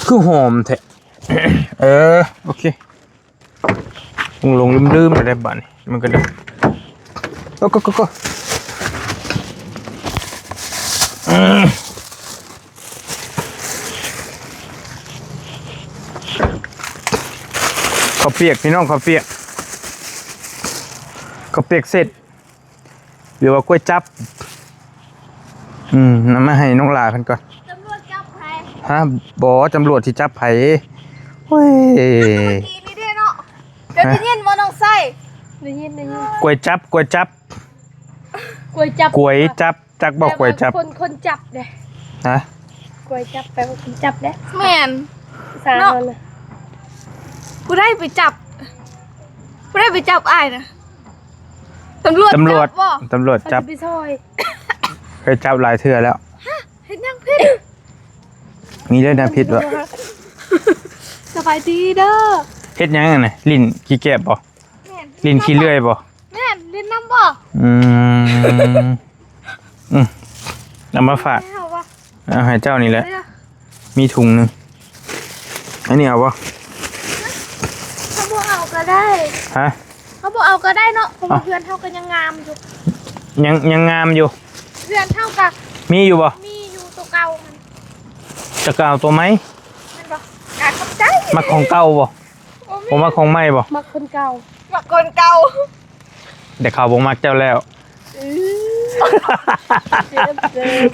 ຄືຫອມແທ້. ເອີ ໂອເຄ ຫຼົງໆລືມໆແລ້ວເດ້ບາດນີ້ ມັນກໍໄດ້ ໂອ້ ໂກ ໂກ ໂກ ເຂົ້າປຽກ ພີ່ນ້ອງ ເຂົ້າປຽກ ເຂົ້າປຽກເສັດ ຫຼືວ່າກ້ວຍຈັບ ອືມ ນຳມາໃຫ້ນ້ອງຫຼ້າເພິ່ນກ່ອນ. ຕຳຫຼວດຈັບໃຜ? ຮະ? ບໍ່ ຕຳຫຼວດຊິຈັບໃຜ? ໂອ້ຍ ເມື່ອກີ້ນີ້ເດ້ເນາະ ເຈົ້າໄດ້ຍິນບໍ່ນ້ອງໄຊ? ໄດ້ຍິນ ໄດ້ຍິນ. ກ້ວຍຈັບ ກ້ວຍຈັບ ກ້ວຍຈັບ ກ້ວຍຈັບ ຈັກບໍ່ກ້ວຍຈັບ? ຄົນ ຄົນຈັບເດ້. ຮະ? ກ້ວຍຈັບແປວ່າຄົນຈັບເດ້. ແມ່ນ ພາສາເຮົານະ. ຜູ້ໃດໄປຈັບ? ຜູ້ໃດໄປຈັບອ້າຍນະ? ຕຳຫຼວດ ຕຳຫຼວດຈັບບໍ່? ຕຳຫຼວດຈັບ ເຂົາຊິໄປຊ່ອຍ. ເຄີຍຈັບຫຼາຍເທື່ອແລ້ວ. ຮະ? ເຮັດຫຍັງຜິດ? ມີເລື່ອງໃດຜິດບໍ່? ສະບາຍດີເດີ. ເຮັດຫຍັງຫັ້ນນະ? ຫຼິ້ນຂີ້ແກບບໍ່? ແມ່ນ. ຫຼິ້ນຂີ້ເລື່ອຍບໍ່? ແມ່ນ. ຫຼິ້ນນຳບໍ່? ອືມ ອືມ ເອົາມາຝາກ ເອົາໃຫ້ເຈົ້ານີ້ແຫຼະ ເອົາ ມີຖົງໜຶ່ງ ອັນນີ້ເອົາບໍ່? ເຮົາບໍ່ເອົາກໍໄດ້. ຮະ? ເຮົາບໍ່ເອົາກໍໄດ້ເນາະ ເພາະວ່າເຮືອນເຮົາກໍຍັງງາມຢູ່. ຍັງ ຍັງງາມຢູ່. ເຮືອນເຮົາກໍມີຢູ່ບໍ່? ມີຢູ່ ໂຕເກົ່າຫັ້ນ. ຈະເອົາໂຕໃໝ່? ແມ່ນບໍ່? ກະຂອບໃຈ. ມັກຂອງເກົ່າບໍ່? ບໍ່ ບໍ່ມັກຂອງໃໝ່ບໍ່? ມັກຄົນເກົ່າ. ມັກຄົນເກົ່າ. ແຕ່ເຂົາບໍ່ມັກເຈົ້າແລ້ວ. ອື ເຈັບ ເຈັບ.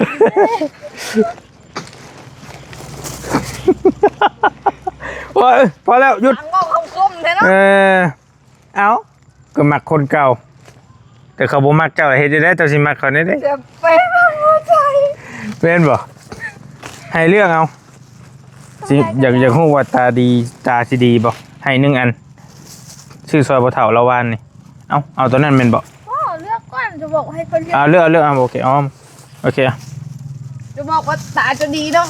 ໂອ້ຍ ພໍແລ້ວ ຢຸດ. ຫາງເວົ້າຄຳຄົມແທ້ເນາະ. ເອີ ເອົ້າ ກໍມັກຄົນເກົ່າ ແຕ່ເຂົາບໍ່ມັກເຈົ້າ ເຮັດຈັ່ງໃດເຈົ້າຊິມັກເຂົາແນວໃດ? ຈະໄປເອົາຫົວໃຈ. ແມ່ນບໍ່? ໃຫ້ເລືອກເອົາ. ຊິ ຢາກ ຢາກຮູ້ວ່າຕາດີ ຕາຊິດີບໍ່? ໃຫ້ໜຶ່ງອັນ ຊື້ຊ່ອຍພໍ່ເຖົ້າລາວວານນີ້. ເອົ້າ ເອົາຕົວນັ້ນແມ່ນບໍ່? ບໍ່ ເລືອກກ່ອນ ຈະບອກໃຫ້ເພິ່ນເລືອກ. ເອົາ ເລືອກ ເລືອກ ເອົາ ໂອເຄ ອ້ອມ ໂອເຄ. ຈະບອກວ່າຕາຈະດີເນາະ.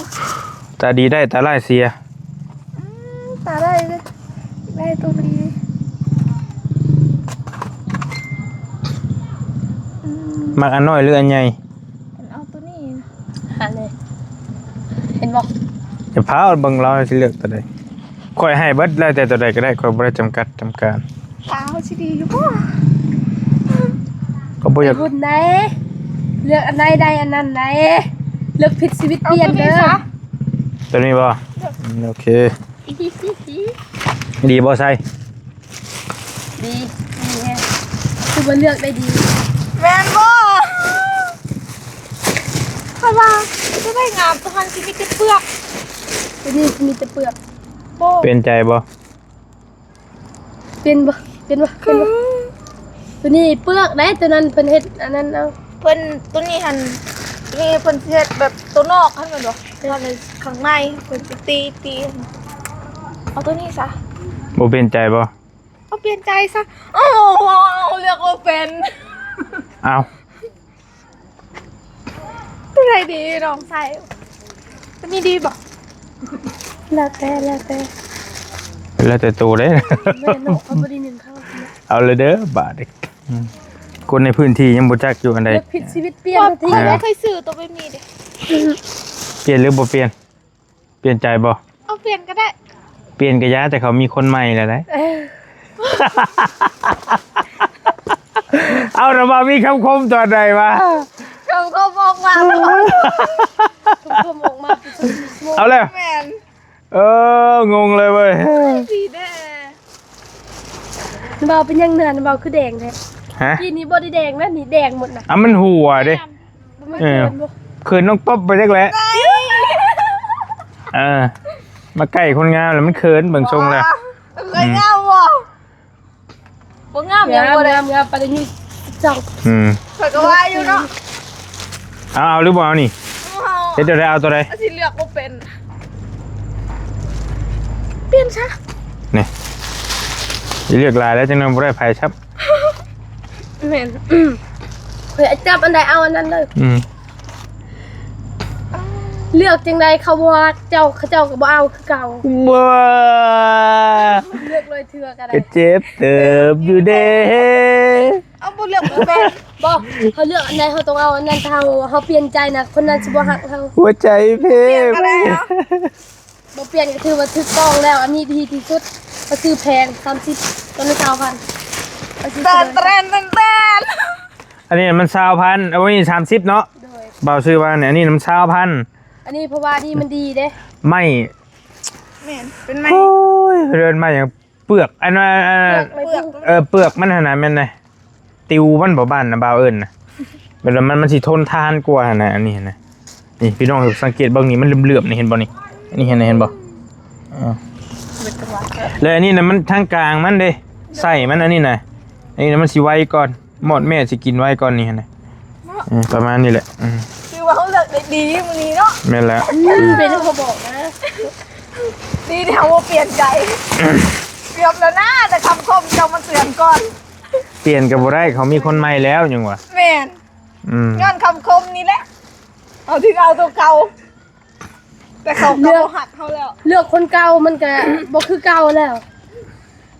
ຕາດີໄດ້ ຕາຮ້າຍເສຍ. ອືມ ຕາໄດ້ເດ້ ໄດ້ຕົວດີ. ອືມ ມັກອັນນ້ອຍຫຼືອັນໃຫຍ່? ເອົາຕົວນີ້ ອັນນີ້ ເຫັນບໍ່? ຢ່າພ້າວ ເບິ່ງລາວຊິເລືອກຕົວໃດ. ຂ້ອຍໃຫ້ເບິດ ແລ້ວແຕ່ຕົວໃດກໍໄດ້ ຂ້ອຍບໍ່ໄດ້ຈຳກັດຈຳການ. ຕາເຮົາຊິດີຢູ່ບໍ່? ກໍບໍ່ຢາກ ເບິ່ງໃດ ເລືອກອັນໃດໄດ້ອັນນັ້ນໃດ ເລືອກຜິດຊີວິດປ່ຽນເດີ. ຕົວນີ້ບໍ່? ເລືອກ ອືມ ໂອເຄ. ດີບໍ່ໄຊ? ດີ ດີແຮງ ຄືວ່າເລືອກໄດ້ດີ. ແມ່ນບໍ່? ຂ້ອຍວ່າຕົວໃດງາມ ຕົວຫັ້ນຊິມີແຕ່ເປືອກ ຕົວນີ້ຊິມີແຕ່ເປືອກ. ບໍ່ ປ່ຽນໃຈບໍ່? ເປັນບໍ່? ເປັນບໍ່? ເປັນບໍ່? ຕົວນີ້ເປືອກໄດ໋ ຕົວນັ້ນເພິ່ນເຮັດອັນນັ້ນເອົາ. ເພິ່ນ ຕົວນີ້ຫັ້ນ ຕົວນີ້ເພິ່ນຊິເຮັດແບບຕົວນອກຫັ້ນແມ່ນບໍ່? ເອີ ຂ້າງໃນເພິ່ນຊິຕີ ຕີ. ເອົາຕົວນີ້ຊະ. ບໍ່ປ່ຽນໃຈບໍ່? ເອົາ ປ່ຽນໃຈຊະ. ໂອ້ ເລືອກບໍ່ເປັນ. ເອົ້າ. ຕົວໃດດີນ້ອງໄຊ? ຕົວນີ້ດີບໍ່? ແລ້ວແຕ່ ແລ້ວແຕ່ ແລ້ວແຕ່ໂຕເດ້. ແມ່ນເນາະ ເຂົາບໍ່ໄດ້ໜຶ່ງເຂົ້າ. ເອົາເລີຍເດີບາດນີ້. ອືມ ຄົນໃນພື້ນທີ່ຍັງບໍ່ຈັກຢູ່ອັນໃດ. ເລືອກຜິດຊີວິດປ່ຽນ. ຂ້ອຍບໍ່ເຄີຍຊື້ຕົວແບບນີ້ເດ້. ປ່ຽນຫຼືບໍ່ປ່ຽນ? ປ່ຽນໃຈບໍ່? ເອົາ ປ່ຽນກໍໄດ້. ປ່ຽນກໍຢ່າ ແຕ່ເຂົາມີຄົນໃໝ່ແລ້ວໄດ໋. ເອີ ເອົາລະວ່າມີຄຳຄົມຕອນໃດວະ? ຄຳຄົມອອກມາ ຄຳຄົມອອກມາ. ເອົາແລ້ວ. ແມ່ນ. ເອີ ງົງເລີຍເວີຍ. ດີແດ່. ເບົາເປັນຫຍັງເໜືອນເບົາຄືແດງແທ້? ຮະ? ກີ້ນີ້ບໍ່ໄດ້ແດງນະ ນີ້ແດງໝົດນະ. ອ່ະ ມັນຮົ່ວເດ້. ບໍ່ແມ່ນ ເອີ ເຂີນບໍ່? ເຂີນນ້ອງຕົບໄປຈັກແຫຼະ. ເອີ ມາໃກ້ຄົນງາມແລ້ວມັນເຂີນເບິ່ງຊົງແລ້ວ. ບໍ່ ເຄີຍງາມບໍ່? ບໍ່ງາມຫຍັງບໍ່ໄດ້ ງາມ ງາມ ປານນີ້. ອືມ ຂ້ອຍກໍວ່າຢູ່ເນາະ. ເອົາ ເອົາຫຼືບໍ່ເອົານີ້? ເອົາ ເຮັດແນວໃດ ເອົາຕົວໃດ? ຊິເລືອກບໍ່ເປັນ. ປ່ຽນຊະ. ນີ້ ຊິເລືອກຫຼາຍແລ້ວ ຈັ່ງນັ້ນບໍ່ໄດ້ໃຜຊ້ຳ. ແມ່ນ. ຂ້ອຍຈັບອັນໃດເອົາອັນນັ້ນເລີຍ. ອືມ ເລືອກຈັ່ງໃດ ເຂົາບໍ່ຮັກເຈົ້າ ເຂົາເຈົ້າກໍບໍ່ເອົາຄືເກົ່າ. ບໍ່ ເລືອກຫຼາຍເທື່ອກໍໄດ້ ກໍເຈັບເຕີບຢູ່ເດ້. ເອົາ ບໍ່ເລືອກບໍ່ແມ່ນ. ບໍ່ ເຮົາເລືອກອັນໃດ ເຮົາຕ້ອງເອົາອັນນັ້ນ. ຖ້າເຮົາ ເຮົາປ່ຽນໃຈນະ ຄົນນັ້ນຊິບໍ່ຮັກເຮົາ. ຫົວໃຈເພ ປ່ຽນກໍໄດ້ເນາະ. ບໍ່ປ່ຽນກໍຖືວ່າຖືກຕ້ອງແລ້ວ. ອັນນີ້ດີທີ່ສຸດ. ເຂົາຊື້ແພງ ສາມສິບ ໂຕລະຊາວພັນ ເຂົາຊື້ ແຕນ ແຕນ ແຕນ ແຕນ. ອັນນີ້ມັນຊາວພັນ ເອົາ ອັນນີ້ສາມສິບເນາະ. ໂດຍ ບ່າວຊື້ວ່າ ອັນນີ້ມັນຊາວພັນ. ອັນນີ້ເພາະວ່ານີ້ມັນດີເດ້ ໄມ້ ແມ່ນ ເປັນໄມ້ ໂອ້ຍ ເອີ້ນໄມ້ຫຍັງ ເປືອກ ອັນວ່າ ເປືອກ ເອີ ເປືອກມັນຫັ້ນນະ ແມ່ນໃດ ຕິວມັນບໍ່ ບ້ານນະ ບ່າວເອີ້ນນະ ແບບວ່າມັນ ມັນຊິທົນທານກວ່າຫັ້ນນະ. ອັນນີ້ຫັ້ນນະ ນີ້ພີ່ນ້ອງສັງເກດເບິ່ງນີ້ ມັນເຫຼືອມໆນີ້ ເຫັນບໍ່ນີ້? ນີ້ຫັ້ນນະ ເຫັນບໍ່? ເອີ ແລ້ວອັນນີ້ນະ ມັນທາງກາງມັນເດ້ ໄສ້ມັນ ອັນນີ້ນະ ອັນນີ້ນະ ມັນຊິໄວກ່ອນ ມອດແມ່ຊິກິນໄວກ່ອນນີ້ຫັ້ນນະ. ເອີ ປະມານນີ້ແຫຼະ. ອືມ ຄືວ່າເຮົາເລືອກໄດ້ດີມື້ນີ້ເນາະ. ແມ່ນແລ້ວ ອືມ ເປັນເຂົາບອກນະ ດີທີ່ເຮົາບໍ່ປ່ຽນໃຈ. ເກືອບແລ້ວນະ ແຕ່ຄຳຄົມເຈົ້າມາເຕືອນກ່ອນ. ປ່ຽນກໍບໍ່ໄດ້ ເຂົາມີຄົນໃໝ່ແລ້ວ ຫຍັງວະ. ແມ່ນ ອືມ ຍ້ອນຄຳຄົມນີ້ແຫຼະ ເຮົາເຖິງເອົາຕົວເກົ່າ ແຕ່ເຂົາກໍບໍ່ຮັກເຮົາແລ້ວ. ເລືອກຄົນເກົ່າມັນກໍບໍ່ຄືເກົ່າແລ້ວ.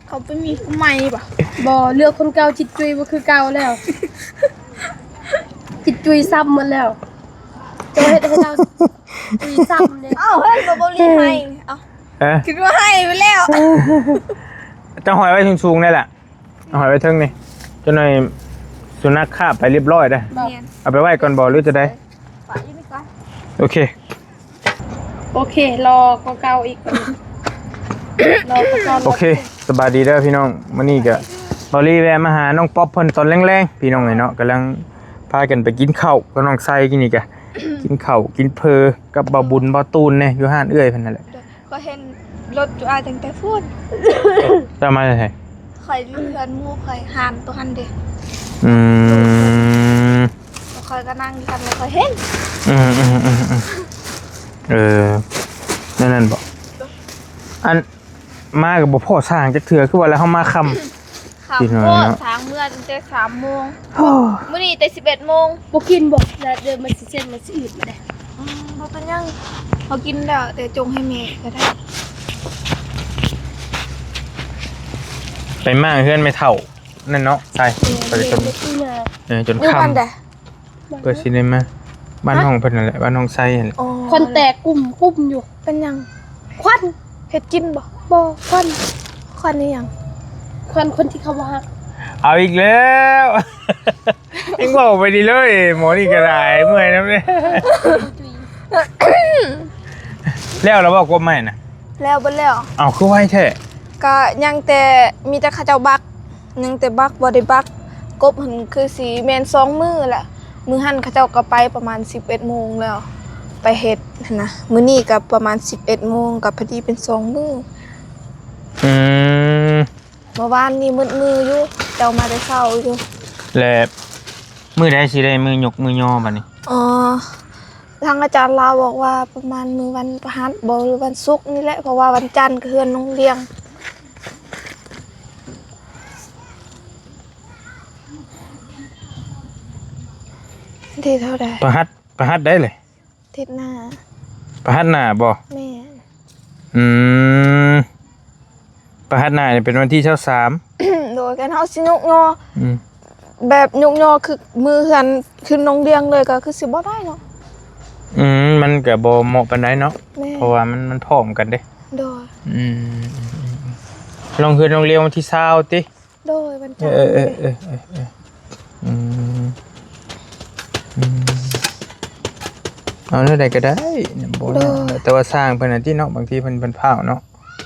ເຂົາໄປມີຜູ້ໃໝ່ບໍ? ບໍ່ ເລືອກຄົນເກົ່າຈິດຈຸຍບໍ່ຄືເກົ່າແລ້ວ. ຈິດຈຸຍຊ້ຳໝົດແລ້ວ. ເຈົ້າເຮັດໃຫ້ລາວຈິດຈຸຍຊ້ຳເດ້. ເອົ້າ ເຮີ້ຍ ບໍ່ ບໍ່ລີໃຫ້. ເອົ້າ ຮະ? ຄິດວ່າໃຫ້ໄປແລ້ວ. ເຈົ້າຫ້ອຍໄວ້ສູງໆໄດ້ລະ. ເອົາໄວ້ເທິງນີ້ ຈັກໜ່ອຍສຸນັກຄາບໄປລຽບຮ້ອຍເດ້. ແມ່ນ ເອົາໄປໄວ້ກ່ອນບໍ ຫຼືຈັ່ງໃດ? ຝາກຢູ່ນີ້ກ່ອນ. ໂອເຄ ໂອເຄ ລໍກວ່າເກົ່າອີກ ລໍກວ່າເກົ່າ. ໂອເຄ ສະບາຍດີເດີພີ່ນ້ອງ. ມື້ນີ້ກະ ເບົາລີແວ່ມາຫານ້ອງປັອບເພິ່ນຕອນແລງໆ ພີ່ນ້ອງເອີຍເນາະ. ກຳລັງພາກັນໄປກິນເຂົ້າກັບນ້ອງໄຊ ກິນນີ້ກະ ກິນເຂົ້າກິນເຝີກັບບ່າວບຸນບ່າວຕູນແດ່ ຢູ່ຮ້ານເອື້ອຍເພິ່ນນັ້ນແຫຼະ. ຂ້ອຍເຫັນລົດຈຸອ້າຍຕັ້ງແຕ່ພຸ້ນ. ເຈົ້າມາແຕ່ໃສ? ຂ້ອຍຢູ່ເຮືອນໝູ່ຂ້ອຍ ຮ້ານໂຕຫັ້ນເດ້. ອືມ ຂ້ອຍກໍນັ່ງຢູ່ຫັ້ນ ຂ້ອຍເຫັນ. ອືມໆໆໆ ເອີ ແນວນັ້ນບໍ? ອັນ ມາກໍບໍ່ພໍ້ຊ່າງຈັກເທື່ອ ຄືວ່າແລ້ວເຮົາມາຄ່ຳ. ຄ່ຳໂພດ ຊ່າງເມືອຕັ້ງແຕ່ສາມໂມງ ໂອ້ ມື້ນີ້ແຕ່ສິບເອັດໂມງ. ບໍ່ກິນບໍ? ແລ້ວດຽວມັນຊິເສັ້ນ ມັນຊິອືດມາເດ້. ອືມ ບໍ່ເປັນຫຍັງ ເຮົາກິນແລ້ວ ແຕ່ຈົ່ງໃຫ້ແມ່ກໍໄດ້. ໄປມ້າງເຮືອນແມ່ເຖົ້ານັ້ນເນາະ ໃຊ່ ໄປຈົນ ເອີ ຈົນຄ່ຳ. ເພິ່ນຊິໄດ້ມາ ບ້ານນ້ອງເພິ່ນນັ້ນແຫຼະ ບ້ານນ້ອງໄຊຫັ້ນແຫຼະ. ອໍ ຄວັນແຕກກຸ້ມໆຢູ່. ເປັນຫຍັງ? ຄວັນ ເຮັດກິນບໍ? ບໍ່ ຄວັນ. ຄວັນອີ່ຫຍັງ? ຄວັນຄົນທີ່ເຂົາບໍ່ຮັກ. ເອົາອີກແລ້ວ ຍັງເວົ້າໄປນີ້ເລີຍ ໝໍນີ້ກໍໄດ້ ເມື່ອຍນຳເດ້. ແລ້ວລະບໍ່ ກົບໄມ້ນະ? ແລ້ວເບິດແລ້ວ. ເອົ້າ ຄືໄວແທ້? ກະຍັງແຕ່ ມີແຕ່ເຂົາເຈົ້າບັກ ຍັງແຕ່ບັກ ບໍ່ໄດ້ບັກ. ກົບຫັ້ນຄືຊິແມ່ນສອງມື້ແຫຼະ. ມື້ຫັ້ນເຂົາເຈົ້າກໍໄປປະມານສິບເອັດໂມງແລ້ວ ໄປເຮັດຫັ້ນນະ. ມື້ນີ້ກໍປະມານສິບເອັດໂມງ ກໍພໍດີເປັນສອງມື້. ອືມ ເມື່ອວານນີ້ມືດມືຢູ່ ເຈົ້າມາແຕ່ເຊົ້າຢູ່. ແລະ ມື້ໃດຊິໄດ້ມື້ຍົກມື້ຍໍບັດນີ້? ອໍ ທາງອາຈານລາວບອກວ່າປະມານມື້ວັນພະຫັດບໍ ຫຼືວັນສຸກນີ້ແຫຼະ ເພາະວ່າວັນຈັນກໍເຮືອນນ້ອງລ້ຽງ. ວັນທີເທົ່າໃດ? ພະຫັດ ພະຫັດໃດເລີຍ? ທິດໜ້າ. ພະຫັດໜ້າບໍ? ແມ່ນ. ອືມ ພະຫັດໜ້ານີ້ເປັນວັນທີຊາວສາມ. ໂດຍ ຄັນເຮົາຊິຍົກຍໍ ອືມ ແບບຍົກຍໍຄືມື້ເຮືອນຂຶ້ນນ້ອງລ້ຽງເລີຍ ກໍຄືຊິບໍ່ໄດ້ເນາະ. ອືມ ມັນກໍບໍ່ເໝາະປານໃດເນາະ. ແມ່ນ ເພາະວ່າມັນ ມັນພ້ອມກັນເດ້. ໂດຍ ອືມ ອືມ ອືມ ອືມ ນ້ອງເຮືອນນ້ອງລ້ຽງວັນທີຊາວຕິ? ໂດຍ ວັນຈັນ. ເອີ ເອີ ເອີ ເອີ ອືມ ອືມ ເອົາແນວໃດກໍໄດ້ ບໍ່ ໂດຍ ແຕ່ວ່າຊ່າງເພິ່ນຫັ້ນຕິເນາະ ບາງທີເພິ່ນ ເພິ່ນພ້າວເນາະ.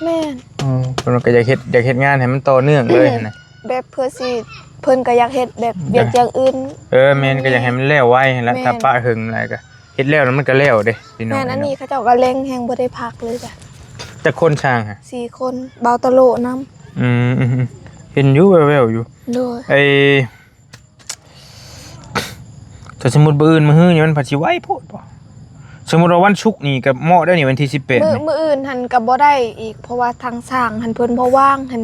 ແມ່ນ. ເອີ ເພິ່ນກໍຢາກເຮັດ ຢາກເຮັດງານໃຫ້ມັນຕໍ່ເນື່ອງເລີຍຫັ້ນນະ ແບບເພື່ອຊິ ເພິ່ນກໍຢາກເຮັດແບບວຽກຢ່າງອື່ນ. ເອີ ແມ່ນ ກໍຢາກໃຫ້ມັນແລ້ວໄວຫັ້ນແຫຼະ. ແມ່ນ. ຖ້າປະເຫິງຫຼາຍກໍ ເຮັດແລ້ວແລ້ວມັນກໍແລ້ວເດ້ພີ່ນ້ອງ. ແມ່ນ ອັນນີ້ເຂົາເຈົ້າກໍເລັ່ງແຮງ ບໍ່ໄດ້ພັກເລີຍຈ້ະ. ຈັກຄົນຊ່າງຫະ? ສີ່ຄົນ ບ່າວຕະໂຫຼນຳ. ອືມ ເຫັນຢູ່ແວ່ວໆຢູ່. ໂດຍ ໄອ້ ຖ້າສົມມຸດມື້ອື່ນມື້ຮືນີ້ມັນພັດຊິໄວໂພດບໍ? ສົມມຸດວ່າວັນສຸກນີ້ກໍເໝາະໄດ໋ນີ້ ວັນທີສິບແປດ. ມື້ ມື້ອື່ນຫັ້ນກໍບໍ່ໄດ້ອີກ ເພາະວ່າທາງຊ່າງຫັ້ນເພິ່ນບໍ່ວ່າງຫັ້ນ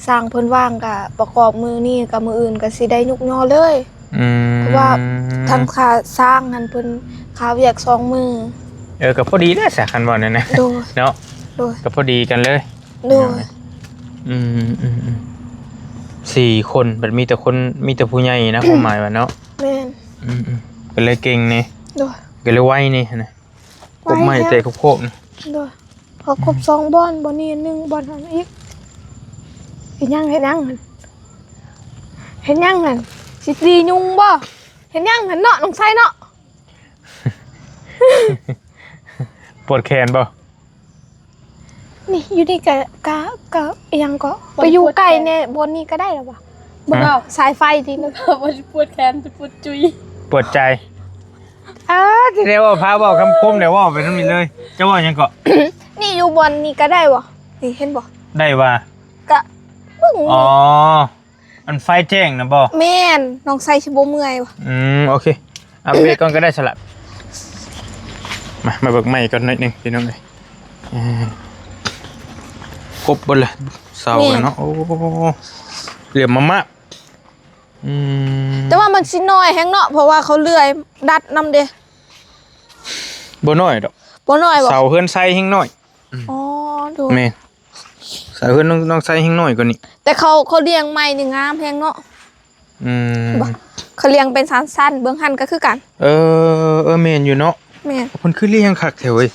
ຊ່າງເພິ່ນວ່າງກໍປະກອບມື້ນີ້ກັບມື້ອື່ນກໍຊິໄດ້ຍົກຍໍເລີຍ. ອືມ ເພາະວ່າທາງຄ່າຊ່າງຫັ້ນເພິ່ນຄ່າວຽກສອງມື້. ເອີ ກໍພໍດີແລ້ວຊະ ຄັນວ່ານັ້ນນະ. ໂດຍ ເນາະ. ໂດຍ ກໍພໍດີກັນເລີຍ. ໂດຍ ອືມ ອືມ ອືມ ສີ່ຄົນ ບັດມີແຕ່ຄົນ ມີແຕ່ຜູ້ໃຫຍ່ນະ ຄວາມໝາຍວ່າເນາະ. ແມ່ນ. ອືມ ອືມ ກໍເລີຍເກັ່ງນີ້. ໂດຍ ກໍເລີຍໄວນີ້ນະ. ກົບໄມ້ແຕກໂຄບໆ. ໂດຍ ເພ ກໍຄົບສອງບ່ອນ ບ່ອນນີ້ອັນໜຶ່ງ ບ່ອນນັ້ນອີກ. ເຮັດຫຍັງ ເຮັດຫຍັງຫັ້ນ? ເຮັດຫຍັງຫັ້ນ? ຊິຕີຍຸງບໍ່? ເຮັດຫຍັງຫັ້ນເນາະ ນ້ອງໄຊເນາະ? ປວດແຂນບໍ່? ນີ້ ຢູ່ນີ້ກະ ກະ ກະ ອີ່ຫຍັງເກາະ ບໍ່ໄດ້ປວດແຂນ ໄປຢູ່ໃກ້ແດ່ ບ່ອນນີ້ກະໄດ້ລະຫວາ? ເບິ່ງ ຮະ? ເອົາສາຍໄຟຕິ ບໍ່ໄດ້ປວດແຂນ ແຕ່ປວດຈຸຍ ປວດໃຈ. ເອີ ຊິໄດ້ເວົ້າ ພາເວົ້າຄຳຄົມແລ້ວ ເວົ້າໄປນຳນີ້ເລີຍ. ເຈົ້າເວົ້າຫຍັງເກາະ? ນີ້ ຢູ່ບ່ອນນີ້ກະໄດ້ບໍ່? ນີ້ ເຫັນບໍ່? ໄດ້ວ່າ? ກະເບິ່ງ ອໍ ອັນໄຟແຈ້ງນະບໍ່? ແມ່ນ ນ້ອງໄຊຊິບໍ່ເມື່ອຍບໍ່? ອືມ ໂອເຄ ອັບເດດກ່ອນກະໄດ້ສະລະ. ມາ ມາເບິ່ງໃໝ່ກ່ອນໜ້ອຍໜຶ່ງ ພີ່ນ້ອງເອີຍ. ເອີ ຄົບເບິດລະ ເສົາ ແມ່ນ ນະເນາະ. ໂອ້ ຫຼຽມມາກໆ. ອືມ ແຕ່ວ່າມັນຊິນ້ອຍແຮງເນາະ ເພາະວ່າເຂົາເລື່ອຍດັດນຳເດ້. ບໍ່ນ້ອຍດອກ ບໍ່ນ້ອຍບໍ່? ເສົາເຮືອນໄຊແຮງນ້ອຍ. ອໍ ໂດຍ ແມ່ນ ເສົາເຮືອນນ້ອງ ນ້ອງໄຊແຮງນ້ອຍກວ່ານີ້ ແຕ່ເຂົາ ເຂົາລຽງໃໝ່ນີ້ງາມແຮງເນາະ. ອືມ ເຂົາລຽງເປັນຊັ້ນໆ ເບື້ອງຫັ້ນກະຄືກັນ. ເອີ ເອີ ແມ່ນຢູ່ເນາະ. ແມ່ນ ເພິ່ນຄືລຽງຄັກແທ້ເວີຍ.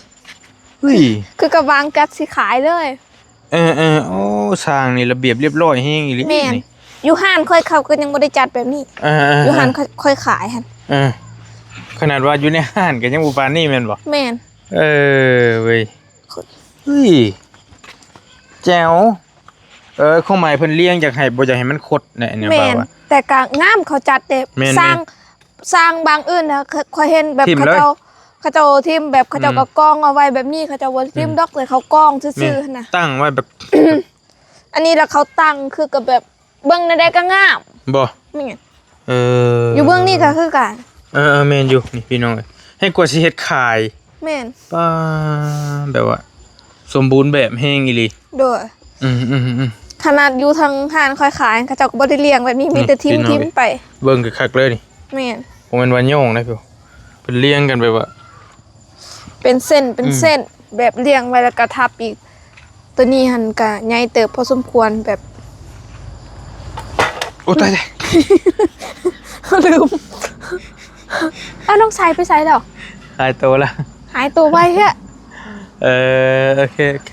ເຮີ້ຍ ຄືກັບວາງຈັດຊິຂາຍເລີຍ. ເອີໆ ໂອ້ ຊ່າງນີ້ລະບຽບລຽບຮ້ອຍແຮງອີ່ຫຼີ. ແມ່ນ ຢູ່ຮ້ານຂ້ອຍເຂົາກະຍັງບໍ່ໄດ້ຈັດແບບນີ້. ເອີໆ ຢູ່ຮ້ານຂ້ອຍຂາຍຫັ້ນ. ເອີ ຂະໜາດວ່າຢູ່ໃນຮ້ານກະຍັງບໍ່ປານນີ້ແມ່ນບໍ່? ແມ່ນ ເອີເວີຍ ເຮີ້ຍ ແຈ໋ວ. ເອີ ຄວາມໝາຍເພິ່ນລຽງຢາກໃຫ້ ບໍ່ຢາກໃຫ້ມັນຄົດແນ່ ແມ່ນ ແຕ່ກະງາມ ເຂົາຈັດແຕ່ ແມ່ນໆ ຊ່າງ ຊ່າງບາງອື່ນນະ ຂ້ອຍເຫັນແບບເຂົາເຈົ້າ ເຂົາເຈົ້າຖິ້ມແບບ ເຂົາເຈົ້າກະກອງເອົາໄວ້ແບບນີ້ ເຂົາເຈົ້າບໍ່ຖິ້ມດອກ ແຕ່ເຂົາກອງຊື່ໆຫັ້ນນະ ຕັ້ງໄວ້ແບບ ອັນນີ້ລະເຂົາຕັ້ງຄືກັບແບບ ເບິ່ງແນວໃດກະງາມບໍ່? ແມ່ນ ເອີ ຢູ່ເບື້ອງນີ້ກະຄືກັນ. ເອີໆ ແມ່ນຢູ່ ນີ້ພີ່ນ້ອງເອີຍ ໃຫ້ກວ່າຊິເຮັດຂາຍ. ແມ່ນ ປ້າ ແບບວ່າສົມບູນແບບແຮງອີ່ຫຼີ. ໂດຍ ອືມໆໆ ຂະໜາດຢູ່ທາງຮ້ານຂ້ອຍຂາຍ ເຂົາເຈົ້າກະບໍ່ໄດ້ລຽງແບບນີ້ ອືມ ມີແຕ່ຖິ້ມ ຖິ້ມໄປ. ເບິ່ງກະຄັກເລີຍນີ້. ແມ່ນ ບໍ່ແມ່ນວ່າຍ່ອງນະ ເພິ່ນລຽງກັນແບບວ່າ ເປັນເສັ້ນ ເປັນເສັ້ນ ອືມ ແບບລຽງໄວ້ລະກະທັບອີກ. ໂຕນີ້ຫັ້ນກະໃຫຍ່ເຕີບພໍສົມຄວນແບບ ໂອ້ ຕາຍແລ້ວ ລືມ. ອ້າວ ນ້ອງໄຊໄປໃສແລ້ວ? ຫາຍໂຕລະ ຫາຍໂຕໄວແທ້. ເອີ ໂອເຄ ໂອເຄ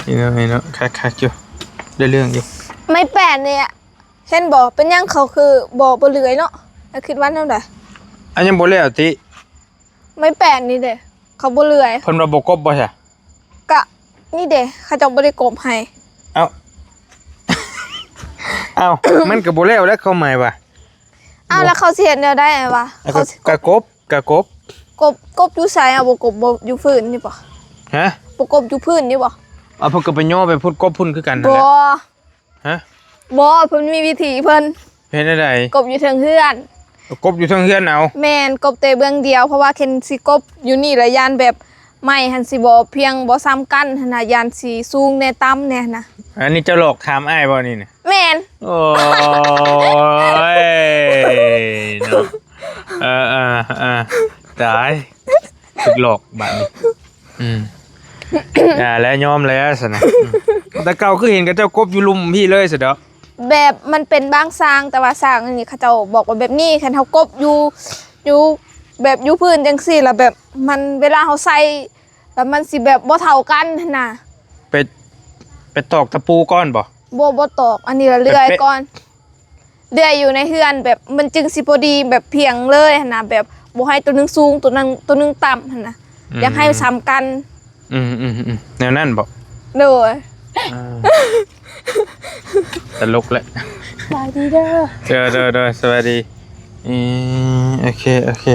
ນີ້ເນາະ ນີ້ເນາະ ຄັກໆ ຢູ່ ໄດ້ເລື່ອງຢູ່. ໄມ້ແປ້ນນີ້ ເຫັນບໍ່ ເປັນຫຍັງເຂົາຄືບໍ່ ບໍ່ເລື່ອຍເນາະ? ເຈົ້າຄິດວ່າແນວໃດ? ອັນຍັງບໍ່ແລ້ວຕິ? ໄມ້ແປ້ນນີ້ເດ້ ເຂົາບໍ່ເລື່ອຍ. ເພິ່ນວ່າບໍ່ກົບບໍ່ຊະ? ກະນີ້ເດ້ ເຂົາເຈົ້າບໍ່ໄດ້ກົບໃຫ້. ເອົ້າ ເອົ້າ ມັນກະບໍ່ແລ້ວແຫຼະ ຄວາມໝາຍວ່າ. ເອົ້າ ແລ້ວເຂົາຊິເຮັດແນວໃດຫວາ? ກະ ກະກົບ ກະກົບ ກົບ ກົບຢູ່ໃສ? ເອົາ ບໍ່ກົບ ບໍ່ຢູ່ພື້ນນີ້ບໍ່? ຮະ? ບໍ່ກົບຢູ່ພື້ນນີ້ບໍ່? ເອົາ ເພິ່ນກະໄປຍໍໄປພຸ້ນ ກົບພຸ້ນຄືກັນຫັ້ນແຫຼະ. ບໍ່ ຮະ? ບໍ່ ເພິ່ນມີວິທີເພິ່ນ. ເຮັດແນວໃດ? ກົບຢູ່ເທິງເຮືອນ. ກົບຢູ່ເທິງເຮືອນເອົາ? ແມ່ນ ກົບແຕ່ເບື້ອງດຽວ ເພາະວ່າຄັນຊິກົບຢູ່ນີ້ລະຢ້ານແບບໄມ້ຫັ້ນຊິບໍ່ພຽງ ບໍ່ສ່ຳກັນຫັ້ນນະ ຢ້ານຊິສູງແດ່ຕ່ຳແດ່ຫັ້ນນະ. ອັນນີ້ເຈົ້າຫຼອກຖາມອ້າຍບໍ່ນີ້ນະ? ແມ່ນ. ໂອ້ຍ ເນາະ ເອີໆໆ ຕາຍ ຖືກຫຼອກບາດນີ້. ອືມ ຢ່າແລ້ວ ຍອມແລ້ວຊັ້ນນະ. ອືມ ແຕ່ເກົ່າຄືເຫັນເຂົາເຈົ້າກົບຢູ່ລຸ່ມພີ້ເລີຍຊັ້ນດອກ. ແບບມັນເປັນບາງຊ່າງ ແຕ່ວ່າຊ່າງອັນນີ້ເຂົາເຈົ້າບອກວ່າແບບນີ້ ຄັນເຮົາກົບຢູ່ ຢູ່ ແບບຢູ່ພື້ນຈັ່ງຊີ້ລະ ແບບມັນ ເວລາເຮົາໃສ່ລະມັນຊິແບບບໍ່ເທົ່າກັນຫັ້ນນະ. ໄປ ໄປຕອກຕະປູກ່ອນບໍ່? ບໍ່ ບໍ່ຕອກ ອັນນີ້ລະເລື່ອຍກ່ອນ. ເລື່ອຍຢູ່ໃນເຮືອນ ແບບມັນຈຶ່ງຊິພໍດີ ແບບພຽງເລີຍຫັ້ນນະ ແບບບໍ່ໃຫ້ໂຕໜຶ່ງສູງ ໂຕໜຶ່ງ ໂຕໜຶ່ງຕ່ຳຫັ້ນນະ. ອືມ ຢາກໃຫ້ສ່ຳກັນ. ອືມໆໆ ແນວນັ້ນບໍ? ໂດຍ. ອ່າ ຕະຫຼົກແຫຼະ. ສະບາຍດີເດີ. ໂດຍໆໆ ສະບາຍດີ. ເອີ ໂອເຄ ໂອເຄ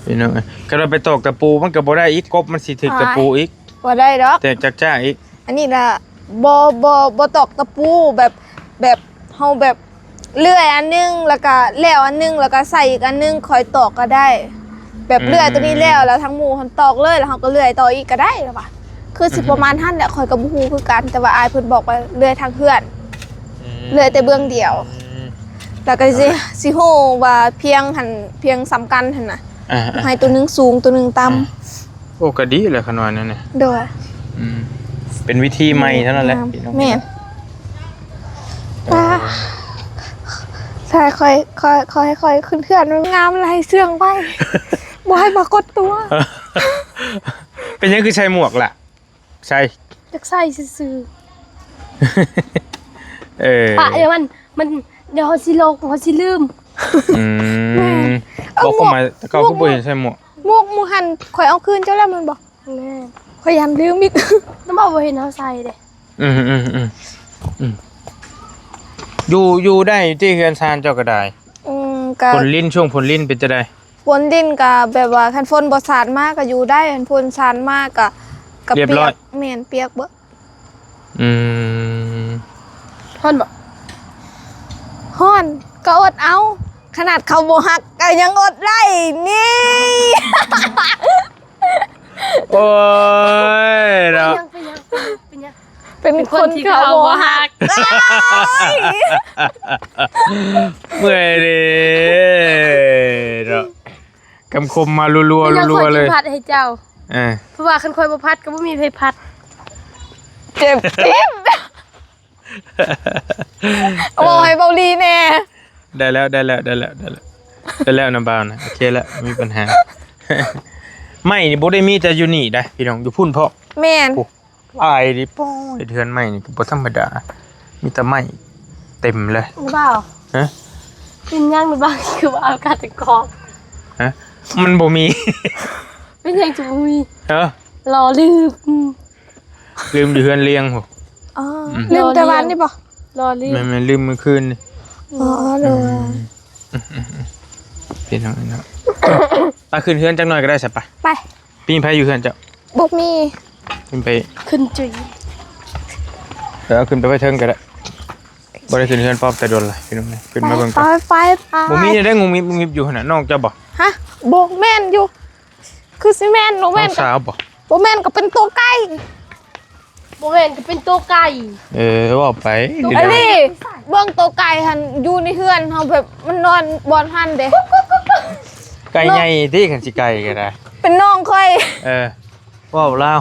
ພີ່ນ້ອງເອີຍ ຄັນວ່າໄປຕອກຕະປູມັນກະບໍ່ໄດ້ອີກ ກົບມັນຊິຖືກຕະປູອີກ. ບໍ່ໄດ້ດອກ ແຕກຈັກຈ້າອີກ. ອັນນີ້ລະ ບໍ່ ບໍ່ ບໍ່ຕອກຕະປູ ແບບ ແບບເຮົາແບບເລື່ອຍອັນໜຶ່ງ ລະກະແລ້ວອັນໜຶ່ງ ລະກະໃສ່ອີກອັນໜຶ່ງ ຄ່ອຍຕອກກະໄດ້. ແບບເລື່ອຍໂຕນີ້ແລ້ວ ລະທາງໝູ່ຫັ້ນຕອກເລີຍ ລະເຮົາກະເລື່ອຍຕໍ່ອີກກະໄດ້ລະວ່າ. ຄືຊິປະມານຫັ້ນແຫຼະ ຂ້ອຍກະບໍ່ຮູ້ຄືກັນ ແຕ່ວ່າອ້າຍເພິ່ນບອກວ່າເລື່ອຍທາງເຮືອນ ເລື່ອຍແຕ່ເບື້ອງດຽວ ລະກະຊິ ຊິຮູ້ວ່າພຽງຫັ້ນ ພຽງສ່ຳກັນຫັ້ນນະ ໃຫ້ໂຕໜຶ່ງສູງ ໂຕໜຶ່ງຕ່ຳ. ໂອ້ ກະດີແຫຼະ ຄັນວ່າແນວນີ້. ໂດຍ. ອືມ ເປັນວິທີໃໝ່ເທົ່ານັ້ນແຫຼະ ພີ່ນ້ອງ. ແມ່ນ. ຖ້າ ຖ້າຂ້ອຍ ຂ້ອຍ ຂໍໃຫ້ຂ້ອຍຂຶ້ນເຮືອນງາມ ລະໃຫ້ເຊື່ອງໄວ້ ບໍ່ໃຫ້ປາກົດຕົວ. ເປັນຫຍັງຄືໃສ່ໝວກລະ? ໃສ່ ຢາກໃສ່ຊື່ໆ ເອີ ປະດຽວມັນ ມັນ ດຽວເຮົາຊິຫຼົງ ເຮົາຊິລືມ. ອືມ ແມ່ນ ເອົາ ບອກເຂົາມາ ແຕ່ເກົ່າຄືບໍ່ເຫັນໃສ່ໝວກ. ໝວກ ໝວກຫັ້ນ ຂ້ອຍເອົາຄືນເຈົ້າແລ້ວແມ່ນບໍ່? ແມ່ນ ຂ້ອຍຢ້ານລືມອີກ ແຕ່ວ່າບໍ່ເຫັນເຮົາໃສ່ເດ້. ອືມ ອືມ ອືມ ອືມ ຢູ່ ຢູ່ໄດ້ຢູ່ຕິ ເຮືອນຊານເຈົ້າກໍໄດ້? ອືມ ກໍ ຝົນລິນ ຊ່ວງຝົນລິນເປັນຈັ່ງໃດ? ຝົນລິນກໍແບບວ່າ ຄັນຝົນບໍ່ສາດມາກໍຢູ່ໄດ້ ຄັນຝົນສາດມາກໍ ກໍ ລຽບຮ້ອຍ ປຽກ. ແມ່ນ ປຽກເບິດ. ອືມ ຮ້ອນບໍ່? ຮ້ອນ ກໍອົດເອົາ ຂະໜາດເຂົາບໍ່ຮັກກໍຍັງອົດໄດ້ນີ້. ໂອ້ຍເນາະ ເປັນຫຍັງ ເປັນຫຍັງ ເປັນຫຍັງ ເປັນຫຍັງ ເປັນຄົນທີ່ເຂົາບໍ່ຮັກ. ເປັນຄົນທີ່ເຂົາບໍ່ຮັກ ເມື່ອຍເດ້ເນາະ ຄຳຄົມມາລັວໆ ເປັນຫຍັງ ລັວໆ ເລີຍ ຂ້ອຍຈຶ່ງພັດໃຫ້ເຈົ້າ. ເອີ ເພາະວ່າຄັນຂ້ອຍບໍ່ພັດກໍບໍ່ມີໃຜພັດ. ເຈັບ ເຈັບ ເວົ້າໃຫ້ເບົາລີແດ່. ໄດ້ແລ້ວ ໄດ້ແລ້ວ ໄດ້ແລ້ວ ໄດ້ແລ້ວ ໄດ້ແລ້ວນະບ່າວນະ ໂອເຄແລ້ວ ບໍ່ມີບັນຫາ. ໄມ້ນີ້ບໍ່ໄດ້ມີແຕ່ຢູ່ນີ້ໄດ໋ພີ່ນ້ອງ ຢູ່ພຸ້ນພ້ອມ. ແມ່ນ ໂອ້ ອາຍດິ ໂອ້ຍ ເຮືອນໃໝ່ນີ້ກໍບໍ່ທຳມະດາ ມີແຕ່ໄມ້ເຕັມເລີຍ. ບໍ່ ຮະ ເປັນຫຍັງບໍ່ ຄືວ່າເອົາກາດຕະກອງ ຮະ ມັນບໍ່ມີ. ເປັນຫຍັງຈະບໍ່ມີ ຮະ ລໍລືມ. ລືມຢູ່ເຮືອນລ້ຽງພຸ້ນ. ອໍ ອືມ ລືມແຕ່ວານນີ້ບໍ່? ລໍລືມ ແມ່ນໆ ລືມມື້ຄືນນີ້. ອໍ ໂດຍ ອືມ ພີ່ນ້ອງເນາະ ໄປຂຶ້ນເຮືອນຈັກໜ່ອຍກໍໄດ້ຊະ ໄປ ໄປ. ມີໃຜຢູ່ເຮືອນເຈົ້າ? ບໍ່ມີ. ຂຶ້ນໄປ ຂຶ້ນຈຸຍ ເອີ ເອົາຂຶ້ນໄປໄວ້ເທິງກໍໄດ້. ບໍ່ໄດ້ຂຶ້ນເຮືອນປ້ອມແຕ່ດົນລະ ພີ່ນ້ອງເອີຍ ຂຶ້ນມາເບິ່ງກ່ອນ. ໄປ ໄປ ບໍ່ມີແນວໃດງຸບງິບງຸບງິບຢູ່ຫັ້ນນະ ນ້ອງເຈົ້າບໍ່? ຮະ ບໍ່ແມ່ນຢູ່. ຄືຊິແມ່ນ ບໍ່ແມ່ນ ນ້ອງສາວບໍ່? ບໍ່ແມ່ນກໍເປັນຕົວໄກ່. ບໍ່ແມ່ນກໍເປັນຕົວໄກ່. ເອີ ເວົ້າໄປ. ຕົວໄກ່ ອັນນີ້ ເບິ່ງຕົວໄກ່ຫັ້ນ ຢູ່ໃນເຮືອນເຮົາ ແບບມັນນອນບ່ອນຫັ້ນເດ້. ໄກ່ໃຫຍ່ຕິ ຄັນຊິໄກ່ກໍໄດ້ ເປັນນ້ອງຂ້ອຍ. ເອີ ເວົ້າລາວ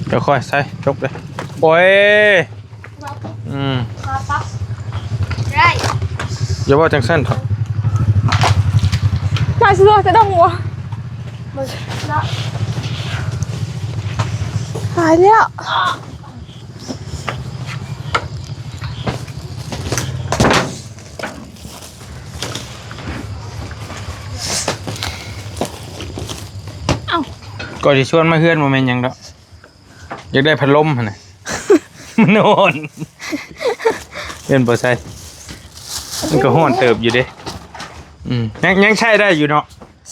ດຽວຄ່ອຍໃສ່ຈົກເດີ້. ໂອ້ຍ ອືມ ມາປັບ ໄດ້ ຢ່າເວົ້າຈັ່ງຊັ້ນເຖາະ. ມາຊິເວົ້າແຕ່ດອງບໍ່ ຕາຍແລ້ວ. ເອົ້າ ກໍຊິຊວນມາເຮືອນບໍ່ແມ່ນຫຍັງດອກ ຢາກໄດ້ພັດລົມຫັ້ນນະ ມັນຮ້ອນ. ເປັນບໍ່ໃສ່ ມັນກໍຮ້ອນເຕີບຢູ່ເດ້. ອືມ ຍັງ ຍັງໃຊ້ໄດ້ຢູ່ເນາະ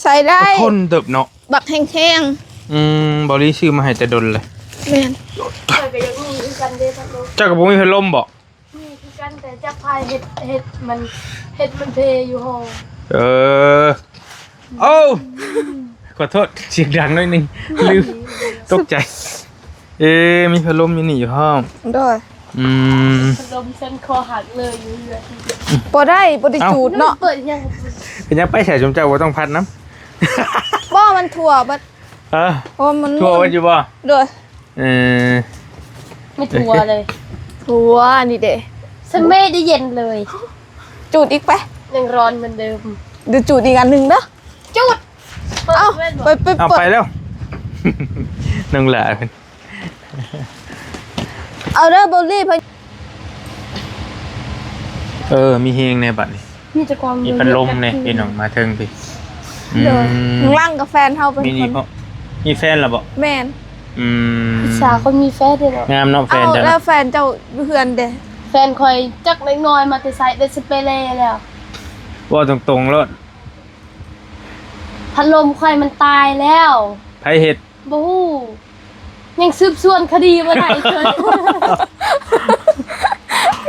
ໃຊ້ໄດ້ ກໍທົນເຕີບເນາະ ບັກແຮງໆ. ອືມ ເບົາລີຊື້ມາໃຫ້ແຕ່ດົນເລີຍ. ແມ່ນ ຂ້ອຍກໍຢາກມີຄືກັນເດ້ພັດລົມ. ເຈົ້າກໍບໍ່ມີພັດລົມບໍ? ມີຄືກັນ ແຕ່ຈັກພາຍເຮັດ ເຮັດມັນ ເຮັດມັນເພຢູ່ຫ້ອງ. ເອີ ໂອ້ ຂໍໂທດ ສຽງດັງໜ້ອຍໜຶ່ງ ລືມ ຕົກໃຈ. ເອ ມີພັດລົມຢູ່ນີ້ຢູ່ຫ້ອງ. ໂດຍ ອືມ ພັດລົມຊັ້ນຄໍຫັກເລີຍຢູ່ເຮືອນ. ບໍ່ໄດ້ ບໍ່ໄດ້ ເອົ້າ ຈູດເນາະ. ເປີດຫຍັງ ເປັນຫຍັງໄປໃສ ຊຸມເຈົ້າບໍ່ຕ້ອງພັດນຳ? ບໍ່ ມັນທົ່ວເບິດ. ຮະ ໂອ້ ມັນທົ່ວເບິດຢູ່ບໍ່? ໂດຍ ເອີ ໄມ່ທົ່ວເລີຍ ທົ່ວນີ້ເດ້. ສະເມດໄດ້ເຢັນເລີຍ. ຈູດອີກໄປ ຍັງຮ້ອນເໝືອນເດີມ. ດຽວຈູດອີກອັນໜຶ່ງເດີ ຈູດ. ເອົ້າ ໄປ ໄປ ເອົາ ໄປແລ້ວ ນ້ອງຫຼ້າເພິ່ນ. ເອົາເດີ ເບົາລີ. ເອີ ມີແຮງແດ່ບັດນີ້ ມີແຕ່ຄວາມ ມີພັດລົມແດ່ພີ່ນ້ອງ ມາເທິງພີ້. ໂດຍ ອືມ ຂ້າງຫຼັງກໍແຟນເຮົາເປັນຄົນ ມີແຟນແລ້ວບໍ່? ແມ່ນ ອືມ ຜູ້ສາວຄົນມີແຟນເດ້ເນາະ. ງາມເນາະແຟນເຈົ້າ. ແລ້ວແຟນເຈົ້າຢູ່ເຮືອນເດ້? ແຟນຂ້ອຍຈັກເລັກນ້ອຍມາແຕ່ໃສ ໄດ້ສະເປເລແລ້ວ. ເວົ້າຕົງໆໂລດ ພັດລົມຂ້ອຍມັນຕາຍແລ້ວ. ໃຜເຮັດ? ບໍ່ຮູ້ ຍັງສືບສວນຄະດີບໍ່ໄດ້ເທື່ອ.